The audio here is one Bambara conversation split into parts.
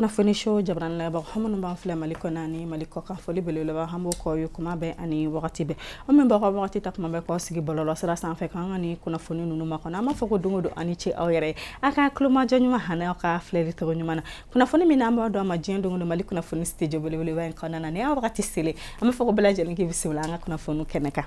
Kunnafoni show jabarani lajɛbagaw, aw minnu b'an filɛ Mali kɔnɔ ani Mali kɔkan, foli belebeleba an b'o k'aw ye kuma bɛɛ ani wagati bɛɛ. Aw min b'aw ka wagati ta kuma bɛɛ k'aw sigi bɔlɔlɔ sira sanfɛ k'an ka nin kunnafoni ninnu makɔnɔ, an b'a fɔ ko don o don aw ni ce aw yɛrɛ ye, aw ka tulomajɔ ɲuman ani aw ka filɛli cogo ɲuman na. Kunnafoni min n'an b'a dɔn a ma diɲɛ don o don Mali kunnafoni studio belebeleba in kɔnɔna na, nin y'a wagati selen, an b'a fɔ ko bɛɛ lajɛlen k'i bisimila an ka kunnafoni kɛnɛ kan.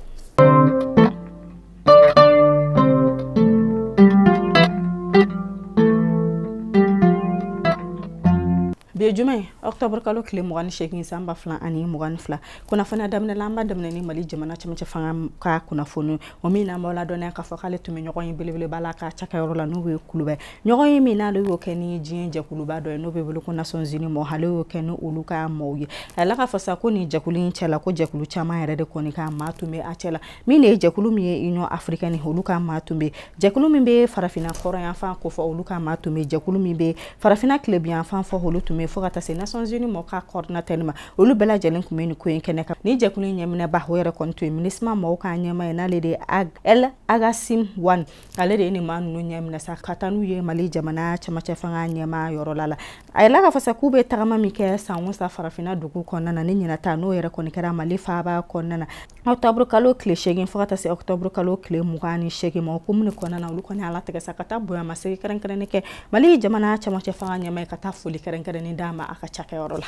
Bi ye juma ye, octobre kalo tile 28, san 2022. Kunnafoniya daminɛ la, an b'a daminɛ ni Mali jamana cɛmancɛ fanga ka kunnafoni o min n'an b'aw ladɔnniya k'a fɔ k'ale tun bɛ ɲɔgɔn ye belebeleba la ka cakɛyɔrɔ la, n'o ye Kuluba. Ɲɔgɔn ye min n'ale y'o kɛ ni diɲɛ jɛkuluba dɔ ye, n'o bɛ wele ko Nations Unies mɔgɔ, ale y'o kɛ ni olu ka maaw ye. A yirala k'a fɔ sa ko nin jɛkulu in cɛla, ko jɛkulu caman yɛrɛ de kɔni ka maa tun bɛ a cɛla, min de ye jɛkulu min ye Union africaine, olu ka maa tun bɛ, jɛkulu min bɛ farafinna kɔrɔnyanfan kofɔ, olu ka maa tun bɛ, jɛkulu min bɛ farafinna tilebinyanfan fɔ, olu tun bɛ, fo ka taa se Nations Unies mɔgɔ ka coordinateur ma, olu bɛɛ lajɛlen tun bɛ nin ko in kɛnɛ kan. Ni jɛkulu in ɲɛminɛba, o yɛrɛ kɔni tun ye MINUSMA mɔgɔw ka ɲɛmaa ye, n'ale de ye El Agassim Wane. Ale de ye nin maa ninnu ɲɛminɛ sa ka taa n'u ye Mali jamana cɛmancɛ fanga ɲɛmaa yɔrɔ la. A yirala k'a fɔ sa k'u bɛ tagama min kɛ san o san farafinna dugu kɔnɔna na, ni ɲinan ta n'o yɛrɛ kɔni kɛra Mali faaba kɔnɔna na, octobre kalo tile 8 fo ka taa se octobre kalo tile 28 ma. O hukumu kɔnɔna na, olu kɔni y'a latigɛ sa ka taa bonyamasegin kɛrɛnkɛrɛnnen kɛ Mali jamana cɛmancɛ fanga ɲɛmaa ye, ka taa foli kɛrɛnkɛrɛnnen d'a ma a ka cakɛyɔrɔ la.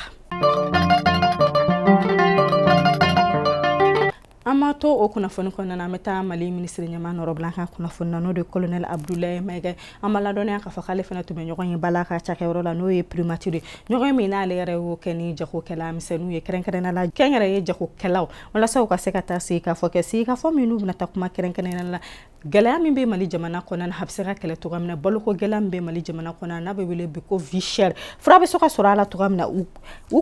An ma to o kunnafoni kɔnɔna na, an bɛ taa Mali minisiri ɲɛmaa nɔrɔbila ka kunnafoni na, n'o de colonel Abdoulaye Maïga. An b'a ladɔnniya k'a fɔ k'ale fana tun bɛ ɲɔgɔn ye bala ka cakɛyɔrɔ la, n'o ye primature ye. Ɲɔgɔn ye min n'ale yɛrɛ y'o kɛ ni jagokɛla misɛnninw ye, kɛrɛnkɛrɛnnenya la kɛnyɛrɛye jagokɛlaw, walasa u ka se ka taa sigikafɔ kɛ, sigikafɔ minnu bɛna taa kuma kɛrɛnkɛrɛnnenya la gɛlɛya min bɛ Mali jamana kɔnɔna na, a bɛ se ka kɛlɛ cogoya min na, baloko gɛlɛya min bɛ Mali jamana kɔnɔna, n'a bɛ wele bi ko vie chère, fura bɛ se ka sɔrɔ a la cogoya min na. U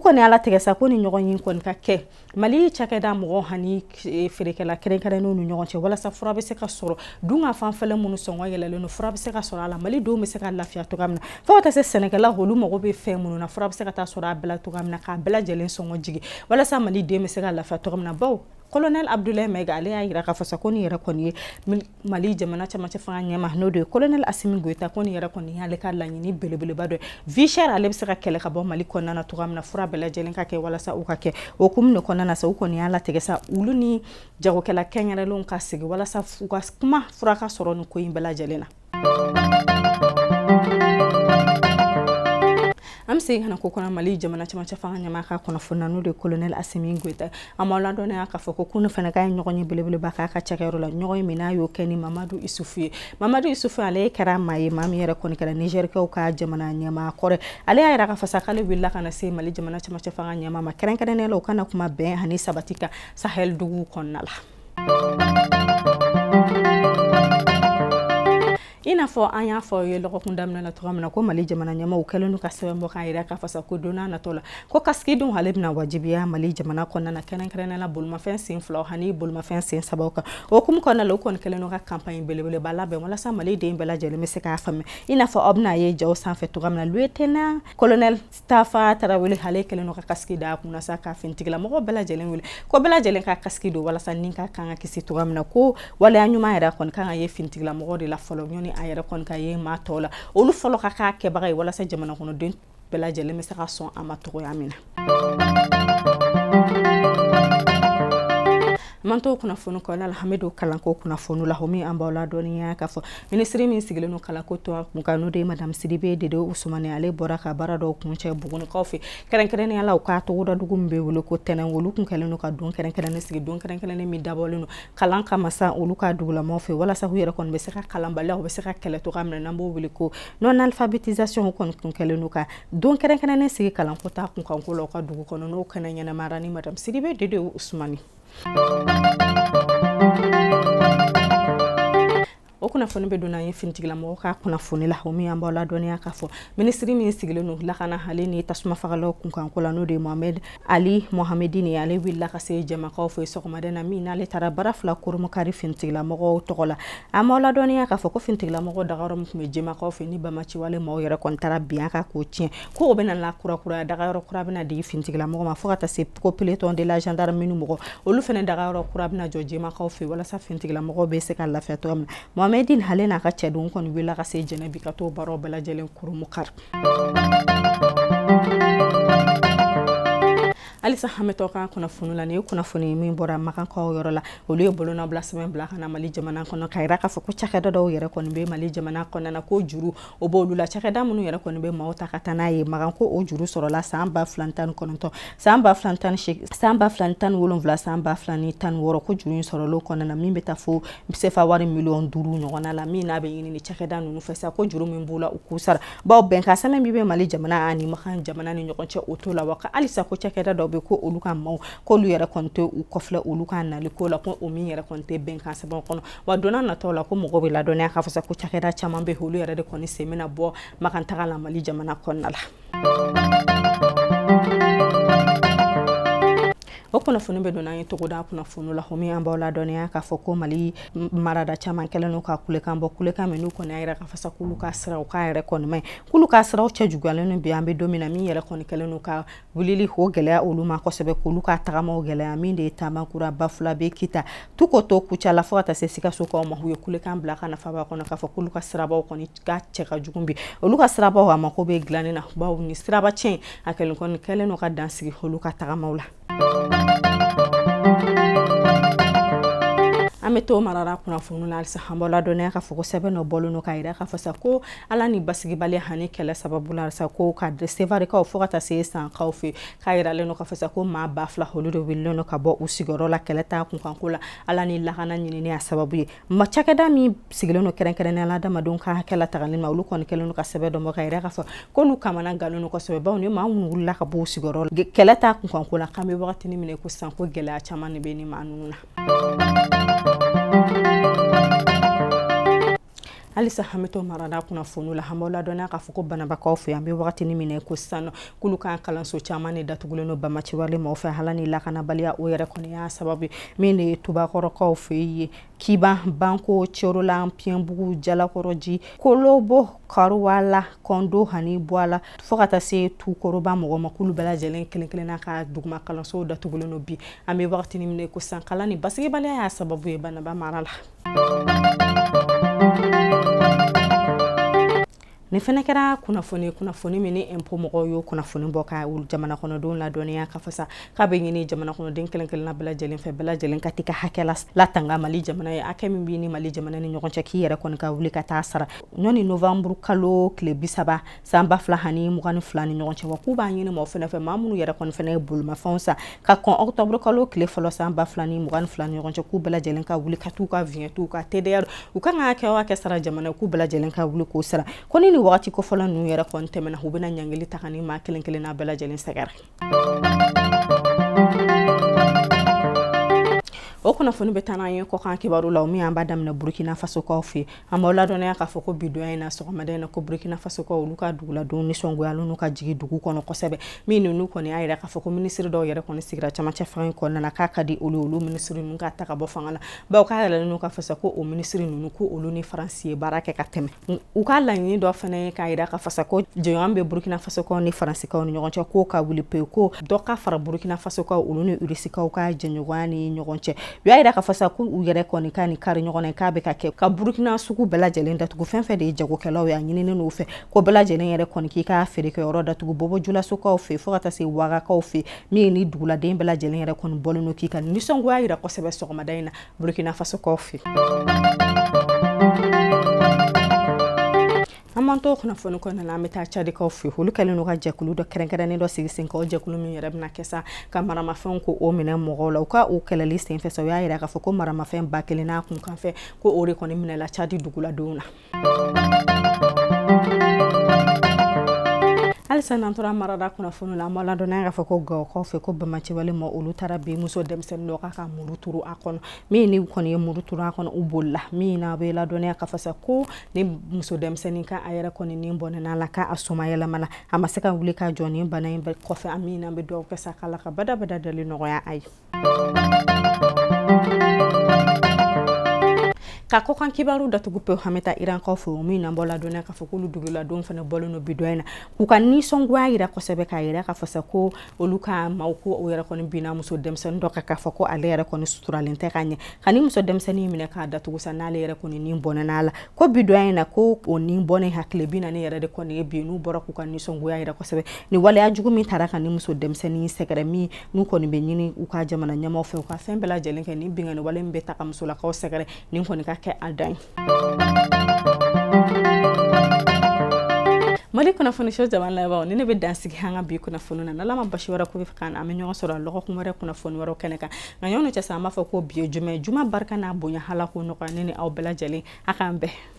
kɔni y'a latigɛ sa ko ni ɲɔgɔn ye kɔni ka kɛ Mali cakɛda mɔgɔ ani feerekɛla kɛrɛnkɛrɛnnenw ni ɲɔgɔn cɛ, walasa fura bɛ se ka sɔrɔ dun ka fanfɛla minnu sɔngɔ yɛlɛlen don, fura bɛ se ka sɔrɔ a la, Mali denw bɛ se ka lafiya cogoya min na, fo ka taa se sɛnɛkɛla, olu mago bɛ fɛn minnu na, fura bɛ se ka taa sɔrɔ a bɛɛ la cogoya min na, k'a bɛɛ lajɛlen sɔngɔ jigin, walasa Mali den bɛ se ka lafiya cogoya min na. Bawo colonel Abdoulaye Maïga, ale y'a jira k'a fɔ sa ko nin yɛrɛ kɔni ye Mali jamana cɛmancɛ fanga ɲɛmaa, n'o de ye colonel Assimi Goïta, ko nin yɛrɛ kɔni y'ale ka laɲini belebeleba dɔ ye. Vie chère, ale bɛ se ka kɛlɛ ka bɔ Mali kɔnɔna na cogoya min na, fura bɛɛ lajɛlen ka kɛ walasa u ka kɛ. O hukumu de kɔnɔna na sa, u kɔni y'a latigɛ sa olu ni jagokɛla kɛnyɛrɛlenw ka sigi walasa u ka kuma fura ka sɔrɔ nin ko in bɛɛ lajɛlen na. An bɛ segin ka na ko kɔnɔ Mali jamana cɛmancɛ fanga ɲɛmaa ka kunnafoni na, n'o de ye colonel Assimi Goïta. An b'aw ladɔnniya k'a fɔ ko kunun fana k'a ye ɲɔgɔn ye belebeleba k'a ka cakɛyɔrɔ la, ɲɔgɔn ye min n'a y'o kɛ ni Mamadu Isufu ye. Mamadu Isufu, ale kɛra maa ye, maa min yɛrɛ kɔni kɛra Nizɛrikaw ka jamana ɲɛmaa kɔrɔ. Ale y'a jira k'a fɔ sa k'ale wulila ka na se Mali jamana cɛmancɛ fanga ɲɛmaa ma, kɛrɛnkɛrɛnnenya la u kana kuma bɛn ani sabati kan Sahel dugu kɔnɔna la. I n'a fɔ an y'a fɔ aw ye lɔgɔkun daminɛ la cogoya min na, ko Mali jamana ɲɛmaaw kɛlen don ka sɛbɛn bɔ k'a jira k'a fɔ sa ko don n'a natɔ la, ko kasikidon ale bɛna wajibiya Mali jamana kɔnɔna na, kɛrɛnkɛrɛnnenya la bolimafɛn sen filaw ani bolimafɛn sen sabaw kan. O hukumu kɔnɔna la, u kɔni kɛlen don ka campagne belebeleba labɛn walasa Mali den bɛɛ lajɛlen bɛ se k'a faamuya. I n'a fɔ aw bɛna ye jaw sanfɛ cogoya min na, lieutenant colonel Tafa Tarawele, ale kɛlen don ka kasiki da a kunna sa ka finitigilamɔgɔw bɛɛ lajɛlen wele ko bɛɛ lajɛlen ka kasiki don walasa ni ka kan ka kisi cogoya min na, ko waleya ɲuman yɛrɛ kɔni kan ka ye finitigilamɔgɔw de la fɔlɔ, ɲɔni a yɛrɛ kɔni ka ye maa tɔw la, olu fɔlɔ ka k'a kɛbaga ye, walasa jamana kɔnɔden bɛɛ lajɛlen bɛ se ka sɔn a ma cogoya min na. An t'o kunnafoni kɔnɔna la, an bɛ don kalanko kunnafoni la, o min an b'aw ladɔnniya k'a fɔ minisiri min sigilen don kalanko tɔn kun kan, n'o de ye madame Sidibe Dede Usumani, ale bɔra ka baara dɔw kuncɛ Bugunikaw fɛ, kɛrɛnkɛrɛnnenya la u ka togoda dugu min bɛ wele ko Tɛnɛn. Olu kun kɛlen don ka don kɛrɛnkɛrɛnnen sigi, don kɛrɛnkɛrɛnnen min dabɔlen don kalan kama sa olu ka dugulamaw fɛ, walasa u yɛrɛ kɔni bɛ se ka kalanbaliya, u bɛ se ka kɛlɛ cogoya min na, n'an b'o wele ko non alphabétisation. Kɔni kun kɛlen don ka don kɛrɛnkɛrɛnnen sigi kalanko ta kunkanko la u ka dugu kɔnɔ, n'o kɛnɛ ɲɛnamayara ni madame Sidibe Dede Usumani. O kunnafoni bɛ don an ye finitigilamɔgɔw ka kunnafoni la, o min an b'aw ladɔnniya k'a fɔ minisiri min sigilen don lakana ale ni tasuma fagalaw kunkanko la, n'o de ye Mohamed Ali Mohamedini, ale wulila ka se Jɛmakaw fɛ sɔgɔmada na, min n'ale taara bara fila kurumukari finitigilamɔgɔw tɔgɔ la. An b'aw ladɔnniya k'a fɔ ko finitigilamɔgɔw dagayɔrɔ min tun bɛ Jɛmakaw fɛ, ni banbaanciwale maaw yɛrɛ kɔni taara bin a kan k'o tiɲɛ, ko o bɛna lakurakuraya, dagayɔrɔ kura bɛna di finitigilamɔgɔ ma, fo ka taa se ko peloton de la gendarmerie mɔgɔ, olu fana dagayɔrɔ kura bɛna jɔ Jɛmakaw fɛ, walasa finitigilamɔgɔw bɛ se ka lafiya cogoya min na. Mohamedini ale n'a ka cɛdenw kɔni wulila ka se Jɛnɛ bi ka t'o baaraw bɛɛ lajɛlen kurumukari. Halisa an bɛ to kan kunnafoni la. Nin ye kunnafoni min bɔra Makankaw yɔrɔ la. Olu ye bolonɔbila sɛbɛn bila ka na Mali jamana kɔnɔ, k'a jira k'a fɔ ko cakɛda dɔw yɛrɛ kɔni bɛ Mali jamana kɔnɔna na, ko juru o b'olu la. Cakɛda minnu yɛrɛ kɔni bɛ maaw ta ka taa n'a ye Makan, ko o juru sɔrɔla san 2019, san 2018, san 2017, san 2016, ko juru in sɔrɔla o kɔnɔna na, min bɛ taa fo sefa wari miliyɔn 5 ɲɔgɔnna la. Min n'a bɛ ɲini ni cakɛda ninnu fɛ sa, ko juru min b'u la, u k'u sara, bawo bɛnkan sɛbɛn min bɛ Mali jamana ani Makan jamana ni ɲɔgɔn cɛ, o t'o la. Wa halisa ko cakɛda dɔw bɛ ko olu ka maaw, k'olu yɛrɛ kɔni tɛ u kɔfilɛ olu ka nali ko la, ko o min yɛrɛ kɔni tɛ bɛnkan sɛbɛn kɔnɔ. Wa donna nataw la, ko mɔgɔw bɛ ladɔnniya k'a fɔ sa ko cakɛda caman bɛ, olu yɛrɛ de kɔni sen bɛna bɔ Makan taga la Mali jamana kɔnɔna la. O kunnafoni bɛ don an ye togoda kunnafoni la. O min an b'aw ladɔnniya k'a fɔ ko Mali marada caman kɛlen don ka kulekan bɔ, kulekan min n'u kɔni y'a jira k'a fɔ sa k'olu ka siraw k'a yɛrɛ kɔni man ɲi, k'olu ka siraw cɛ juguyalen don bi. An bɛ don min na, min yɛrɛ kɔni kɛlen don ka wulili o gɛlɛya olu ma kosɛbɛ, k'olu ka tagamaw gɛlɛya, min de ye Tamakura, Bafulabe, Kita, Tukoto, Kucala, fo ka taa se Sikasokaw ma. U ye kulekan bila ka na faaba kɔnɔ k'a fɔ k'olu ka sirabaw kɔni ka cɛ ka jugu bi, olu ka sirabaw a mako bɛ dilanni na, bawo ni siraba tiɲɛ a kɛlen kɔni kɛlen don ka dan sigi olu ka tagamaw la. An bɛ to marara kunnafoni la halisa. An b'aw ladɔnniya k'a fɔ ko sɛbɛn dɔ bɔlen don k'a jira k'a fɔ sa ko ala ni basigibaliya ani kɛlɛ sababu la sa, ko ka Sevarekaw fo ka taa se Sankaw fɛ, k'a yiralen don k'a fɔ sa ko maa 2000, olu de wulilen don ka bɔ u sigiyɔrɔ la kɛlɛ ta kunkanko la, ala ni lakana ɲinini a sababu ye. Ma cakɛda min sigilen don kɛrɛnkɛrɛnnenya la adamadenw ka hakɛ latagali ma, olu kɔni kɛlen don ka sɛbɛn dɔ bɔ k'a jira k'a fɔ k'olu kamana gannen don kosɛbɛ, bawo ni maa minnu wulila ka bɔ u sigiyɔrɔ la kɛlɛ ta kunkanko la, k'an bɛ wagatinin min na ko sisan, ko gɛlɛya caman de bɛ ni maa ninnu na. Halisa an bɛ to marada kunnafoni la. An b'aw ladɔnniya k'a fɔ ko Banabakaw fɛ, an bɛ wagatinin min na ko sisan, k'olu ka kalanso caman de datugulen don banbaanciwale maaw fɛ, ala ni lakanabaliya o yɛrɛ kɔni y'a sababu. Min de ye Tubakɔrɔkaw fɛ yen, Kiban, Banko, Cɛrolan, Piɲɛbugu, Jalakɔrɔji, Kolobo, Karuwala, Kɔndo ani Buwala, fo ka taa se Tukɔrɔba mɔgɔ ma, k'olu bɛɛ lajɛlen kelen kelenna ka duguma kalansow datugulen don bi. An bɛ wagatinin min na ko sisan, kalan ni basigibaliya y'a sababu ye Banaba mara la. Nin fana kɛra kunnafoni, kunnafoni min ni impôt mɔgɔw y'o kunnafoni bɔ ka jamana kɔnɔdenw ladɔnniya k'a fɔ sa k'a bɛ ɲini jamana kɔnɔden kelen kelenna bɛɛ lajɛlen fɛ, bɛɛ lajɛlen ka t'i ka hakɛ latanga Mali jamana ye. Hakɛ min b'i ni Mali jamana ni ɲɔgɔn cɛ, k'i yɛrɛ kɔni ka wuli ka taa sara ɲɔni novembre kalo tile 30 san 2022 ni ɲɔgɔn cɛ. Wa k'u b'a ɲini maaw fana fɛ, maa minnu yɛrɛ kɔni fana ye bolimafɛnw san ka kɔn octobre kalo tile fɔlɔ san 2022 ni ɲɔgɔn cɛ, k'u bɛɛ lajɛlen ka wuli ka t'u ka vignette, ka TDR, u kan ka hakɛ o hakɛ sara jamana, k'u bɛɛ lajɛlen ka wuli k'o sara. Ko ni nin wagati kofɔlɔ ninnu yɛrɛ kɔni tɛmɛna, u bɛna ɲangili ta ka ni maa kelen kelenna bɛɛ lajɛlen sɛgɛrɛ. O kunnafoni bɛ taa n'an ye kɔkan kibaru la. O min an b'a daminɛ Burukina Fasokaw fɛ. An b'aw ladɔnniya k'a fɔ ko bi donya in na, sɔgɔmada in na, ko Burukina Fasokaw, olu ka duguladenw nisɔngoyalen n'u ka jigin dugu kɔnɔ kosɛbɛ. Min ninnu kɔni y'a jira k'a fɔ ko minisiri dɔw yɛrɛ kɔni sigira camancɛ fanga in kɔnɔna na, k'a ka di olu, olu minisiri ninnu ka ta ka bɔ fanga la, bawo k'a yiralen don k'a fɔ sa ko o minisiri ninnu, ko olu ni Faransi ye baara kɛ ka tɛmɛ. U ka laɲini dɔ fana ye k'a jira k'a fɔ sa ko jɛɲɔgɔn bɛ Burukina Fasokaw ni Faransikaw ni ɲɔgɔn cɛ, k'o ka wuli pewu, ko dɔ ka fara Burukina Fasokaw olu ni Irisikaw ka jɛɲɔgɔnya ni ɲɔgɔn cɛ. U y'a jira k'a fɔ sa ko u yɛrɛ kɔni ka nin kari ɲɔgɔn na, k'a bɛ ka kɛ ka Burukina sugu bɛɛ lajɛlen datugu. Fɛn fɛn de ye jagokɛlaw ye, a ɲininen n'u fɛ ko bɛɛ lajɛlen yɛrɛ kɔni k'i ka feerekɛyɔrɔ datugu, Bobo Julasokaw fɛ fo ka taa se Wagakaw fɛ. Min ni duguladen bɛɛ lajɛlen yɛrɛ kɔni bɔlen don k'i ka nisɔngoya jira kosɛbɛ sɔgɔmada in na Burukina Fasokaw fɛ. An b'an to kunnafoni kɔnɔna na, an bɛ taa Cadikaw fɛ. Olu kɛlen don ka jɛkulu dɔ kɛrɛnkɛrɛnnen dɔ sigi sen kan, o jɛkulu min yɛrɛ bɛna kɛ sa ka maramafɛnw ko o minɛ mɔgɔw la. U ka o kɛlɛli senfɛ sa, u y'a jira k'a fɔ ko maramafɛn 1000 n'a kunkanfɛn, ko o de kɔni minɛla Cadi duguladenw na. Halisa n'an tora marada kunnafoni la, an b'a ladɔnniya k'a fɔ ko Gawokaw fɛ, ko banbaanciwale ma olu taara bin muso denmisɛnnin dɔ kan ka muru turu a kɔnɔ. Min ni kɔni ye muru turu a kɔnɔ, u bolila. Min n'a bɛ ladɔnniya k'a fɔ sa ko ni muso denmisɛnnin ka a yɛrɛ kɔni ni bɔnɛna la, k'a soma yɛlɛmana, a ma se ka wuli ka jɔ ni bana in bɛɛ kɔfɛ. An min n'an bɛ dugawu kɛ sa k'Ala ka badabada dali nɔgɔya a ye. K'an Ka kɔkan kibaru datugu pewu, an bɛ taa Irankaw fɛ, min n'an b'aw ladɔnniya k'a fɔ k'olu duguladenw fana bɔlen don bi don in na k'u ka nisɔngoya yira kosɛbɛ, k'a yira k'a fɔ sa ko olu ka maaw ko o yɛrɛ kɔni binna muso denmisɛnnin dɔ kan, k'a fɔ ko ale yɛrɛ kɔni suturalen tɛ ka ɲɛ, ka ni muso denmisɛnnin minɛ k'a datugu sa, n'ale yɛrɛ kɔni ni bɔnɛna a la. Ko bi don in na, ko o ni bɔnɛ hakili 40 yɛrɛ de kɔni ye bi n'u bɔra k'u ka nisɔngoya yira kosɛbɛ ni waleya jugu min taara ka ni muso denmisɛnnin sɛgɛrɛ, min n'u kɔni bɛ ɲini u ka jamana ɲɛmaaw fɛ u ka fɛn bɛɛ lajɛlen kɛ ni binkanni wale min bɛ ta ka musolakaw sɛgɛrɛ, nin kɔni ka kɛ a dan ye. Mali kunnafoni so jama laban, ni ne bɛ dan sigi an ka bi kunnafoni na. N'Ala ma basi wɛrɛ ko kan, an bɛ ɲɔgɔn sɔrɔ lɔgɔkun wɛrɛ kunnafoni wɛrɛ kɛnɛ kan. Nka ɲɔgɔn cɛ sa, an b'a fɔ ko bi ye juma ye. Juma barika n'a bonya, Ala k'o nɔgɔya ne ni aw bɛɛ lajɛlen. A k'an bɛn.